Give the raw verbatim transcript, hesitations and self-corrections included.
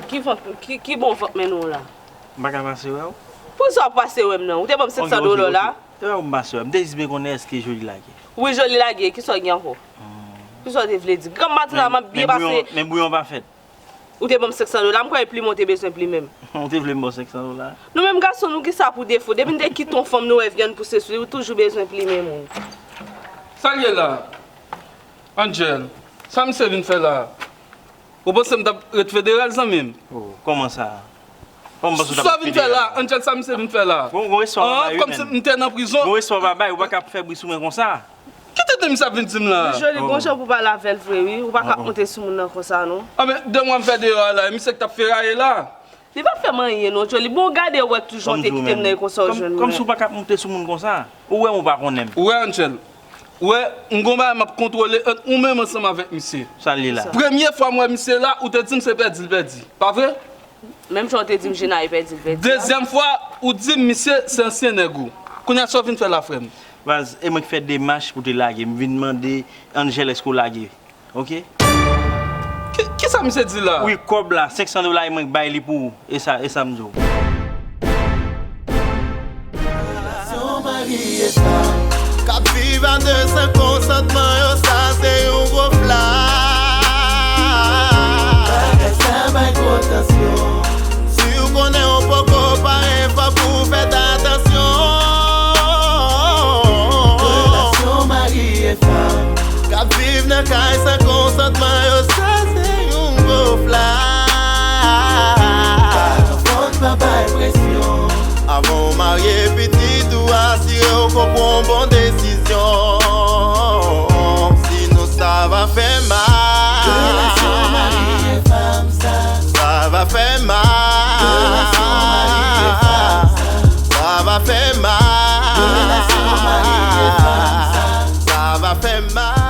Ki vant, ki, ki bon vant mennen w la? M pa ka pase wè w? Poukisa w ap pase wè m nan? Ou te ban m senk san dola w la? Ok, ok, ok. Te wè w m pase wè. M te jis vle konnen èske Joly lage. Wi, Joly lage. Kisa w gen ankò? Hmm. Kisa w te vle di? Granm maten la, m ap byen pase. Men, men bouyon, men bouyon pa fèt. Ou te ban m senk san dola, m kwè e plimen w te bezwen plimen m. Ou te vle m ba w senk san dola? Nou menm gason, nou gen sa pou defo. Depi n te kite yon fanm, nou wè vyann pouse sou li, ou toujou bezwen plimen moun. Sa l ye la? Angel, sa misye vin fè la? Ou panse m t ap ret federal, zanmi m? Oh, kòman sa? Kòman w panse w t ap ret federal? Sa w vin fè la, Angel, sa misye vin fè la? Gon, gon respè w pa bay, wi, menn. Kòmsi m te nan prizon. Gon respè w pa bay, ou pa ka ap fè bri sou mwen konsa. Ki tenten misye ap vin di m la? Wi, Joly, gon jan pou pale avè l vre, wi. Ou pa ka ap monte sou moun nan konsa, non. Anben, de mwa m fè deyò a la, e misye k t ap feraye la. Li p ap fè m anyen, non, Joly. Bon, gade, ou wè toujou w te kite m nan e konsa w jwenn mwen. Kòmsi w pa ka ap monte sou moun konsa? Ou wè m, ou pa konnen m. Ou wè, Angel, ou wè, m gon bagay m ap kontwole ant ou menm ansanm avèk misye. Sa l ye la? Premye fwa m wè misye la, ou te di m se pèdi l pèdi. Pa vre? Menm jan w te di m Jena e pèdi l pèdi a. Dezyèm fwa, ou di m misye se ansyen nèg ou. Kounye a sa w vin fè la, frè m? Baz, e mwen k fè demach pou te lage. M vin mande Angel èske w lage. Ok? Ki, kisa misye di la? Wi, kòb la, senk san dola e mwen k bay li pou ou. E sa, e sa m di w. Relasyon mari e fanm k ap viv a de san konsantman yo, sa se yon gwo flag. Bagay sa bay gwo tansyon. Si w konnen w poko pare, fòk ou fè atansyon. Relasyon mari e fanm k ap viv nan kay san konsantman yo, sa se yon gwo flag. Paran fò n pa bay presyon. Avan w marye pitit ou, asire w ke w pran yon bon desizyon. Sinon, sa va fè mal. Relasyon mari e fanm sa. Sa va fè mal. Relasyon mari e fanm sa. Sa va fè mal. Relasyon mari e fanm sa. Sa va fè mal.